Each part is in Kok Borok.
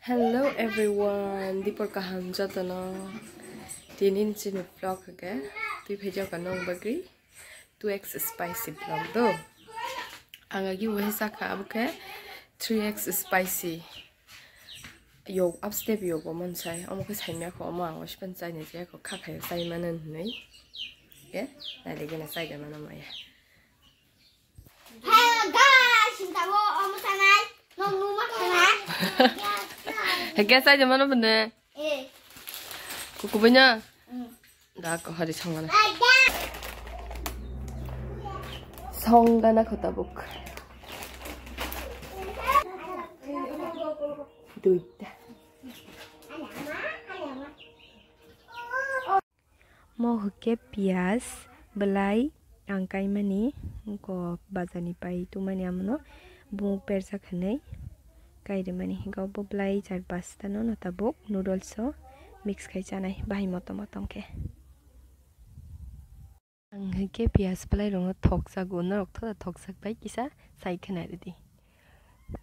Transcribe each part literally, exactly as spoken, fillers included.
Hello everyone, dipor kaham jotono. Tini ni chini vlog hwnkhe twi phaijak ano bagwi two X spicy vlog do. Ang agi wahai sakha abo khe three X spicy. Yok upstep yogo mansai omo khe saimya kho omo ang ospan chaini je kho kha khayo sai mano hinwi. Ke nai lagi na sai da mano maya. Hello guys, sinta bo omo sanai, no muma sanai. Heke sai jemano bende. Eh. Kukubunya. Mm. Da ko hari songana. Ai, da. Songana kota buk. Duita. Mo hwkhe piyaj, belai ang kaimani, wngkok bazar ni pai tubumani, amono bumuk perjak hinwi kai rimani. Hinkhe bo belai char pasta no tabuk noodles o mix khai chanai bahai motom motom khe. Ang hwnkhe piyaj belai rokno thokjago, norok thoda thokjak bai kisa sai khna ridi.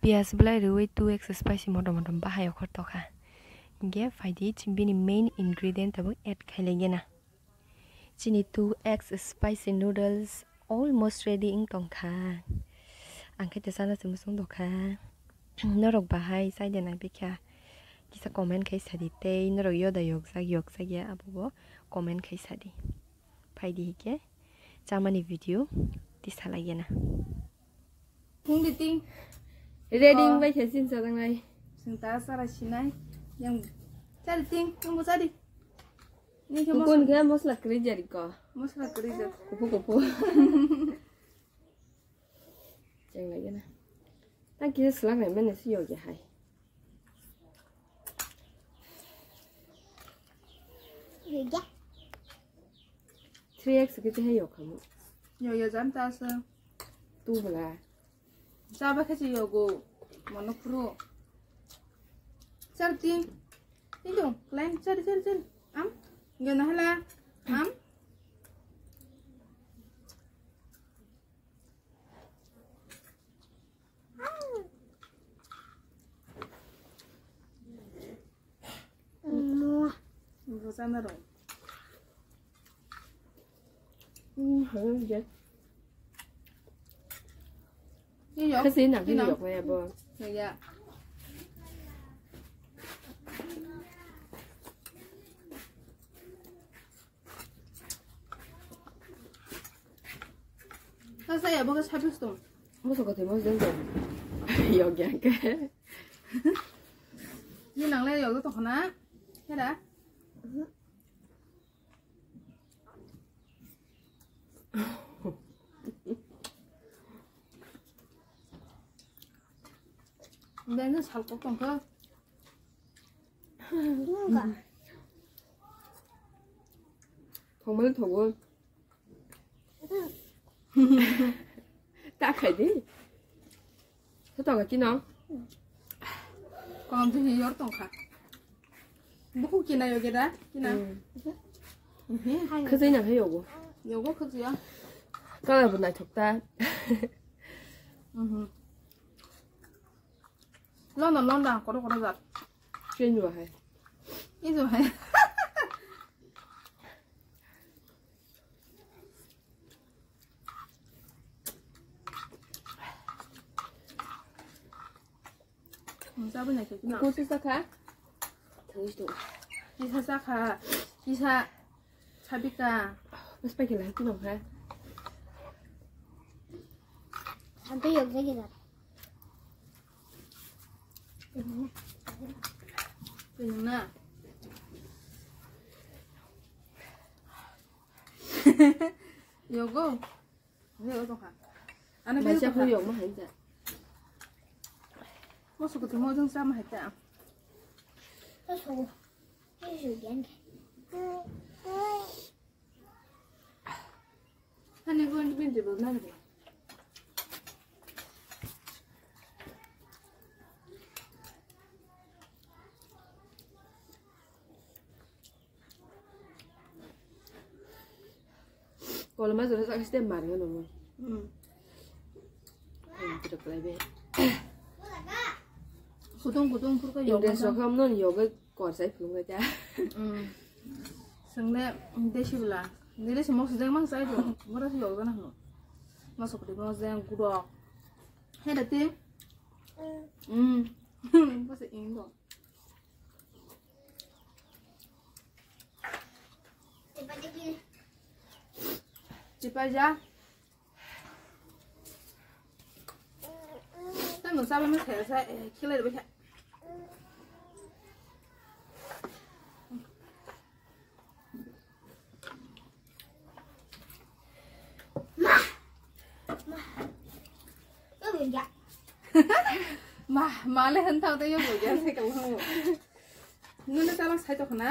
Piyaj belai rwui two X spicy motom motom bahai okhor tokha. Hinkhe phaidi chini bini main ingredient tabuk add khai lai gena. Chini two X spicy noodles almost ready wng tongkha. Ang khe tesa no se muchung tongkha. Norok bahai chai de nai bikha kisa comment khai sadi tei norok yoda yokjak yokjak ya abo bo comment khai sadi. Phaidi hike chamani video tisa lai gena. Phungdi ting. Ready. Oh. Wngbai khe sin sa tangnai. Sing ta sara sinai. Yang chari ting, tungbo chari. Ni khe bukun mosla. Khe mosla kwrwi jari ko. Mosla kwrwi jak. Kupu kupu. Cheng lai gena. Ta kisa slak nai mene si yogi hai. Three X khe tei hai yok khamu. Yo, yo, jam ta sa. Tu bela. Chaba khe se yogo. Mono phuru. Char tin. Tin dong. Klein. Char, char, char. Am. Gana hala. Am. Mwah. Bo sana rong. Hmm, halal je. Ni yok. Kasi na, ni yok ya bo. Ya. Sa sa ya, bo ka sabis to. Mo so ko te mo jeng jeng. Yok ya ke. Ni nang le yok to khana. Hera. Bengkhe salkok tongkha. Thongmani thogo. Ta khai di. Khe tongo kino. Kolom se hi yor tongkha. Buku kina yoge da? Kina. Hmm. Mhm. Khajai na hai yogo. Yogo khajai ya. Color bo naithok ta. Mhm. London, London, kotor kotor jat. Change wa hai. Ijo hai. Ang sabon na kikina. Kusi saka. Tangis tu. Kisa saka. Kisa sabika. Mas pakai lagi nong ha. Sampai yuk lagi dah. Pinang na. Yogo. Yogo tongkha. Ana bai bai sa tongkha. Phu yok ma hai ja. Mo suku tu mo jong sa ma hai ta. Mo suku. Mo suku yan. Hani gon bin de bo na de. Koloma jora sak site mar ngono mo. Hmm. Ang tidak lagi. Kutung kutung phurkha yogwi English chang. Rok hamno yogwi korsai phunuknai ta. Mm. Swngle desi bwla. Dili se mokso jeng mang chai do. Bora se yogwi na hwno. Mokso kwtwi mokso jeng gudok. He da ti. Mm. Bose ing do. Chipai ja. Tamo sabai ma saya sa, eh, killer bai. Ma, ma le han thau te yo bo ya se ka mo. Nuna sala sai to khna.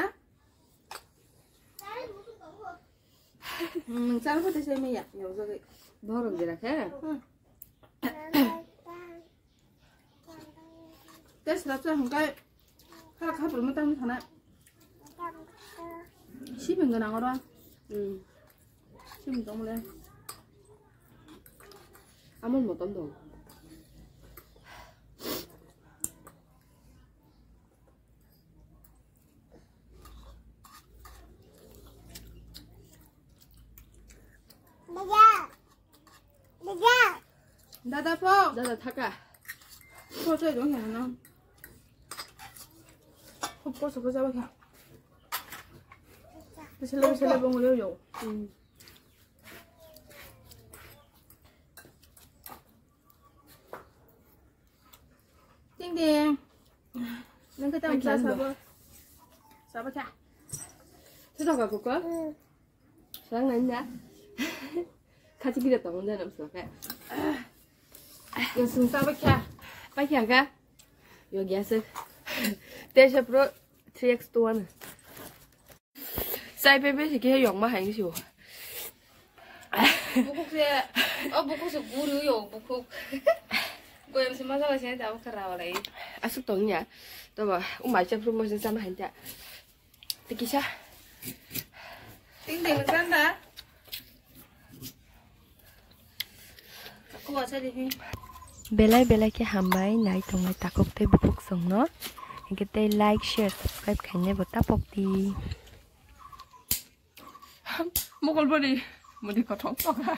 Hmm, chal photo se me ya, yo jage. Borok jera khe? Hmm. Tei srapsa hwnkhai kha kha purmo tang thana. Sibin gwnang oro. Hmm. Sibin tong le. Amul motom dong. Dada po. Dada thaka. Po chai dong ya na. Khub koso ko jaba kha. Bisele bisele bong yo yo. Hmm. Ting ting. Nang kata Mai masa kian sabo. Sabo kya? Sudah ka kuka? Sang nanya. Kachi kira tong dan am suka. Yang sung sabo kya? Pai kya ka? Yo gyasek. Tesha pro three x two one. Sai pe pe sikhe yong ma haing siu. Bukhuk se, o bukhuk se guri yo bukhuk. Goyam se ma jala se ta bukhuk rawa lai. Asuk tong ya. To ba, umai cha pru mo se sama hain ta. Tikisa. Ting ting sanda. Belai belai khe hambai nai tongnai takhuk tei bukhuk songno. Hingkhe tei like, share, subscribe khainai bo tapok di. Mokol bari mudi kothok tokha.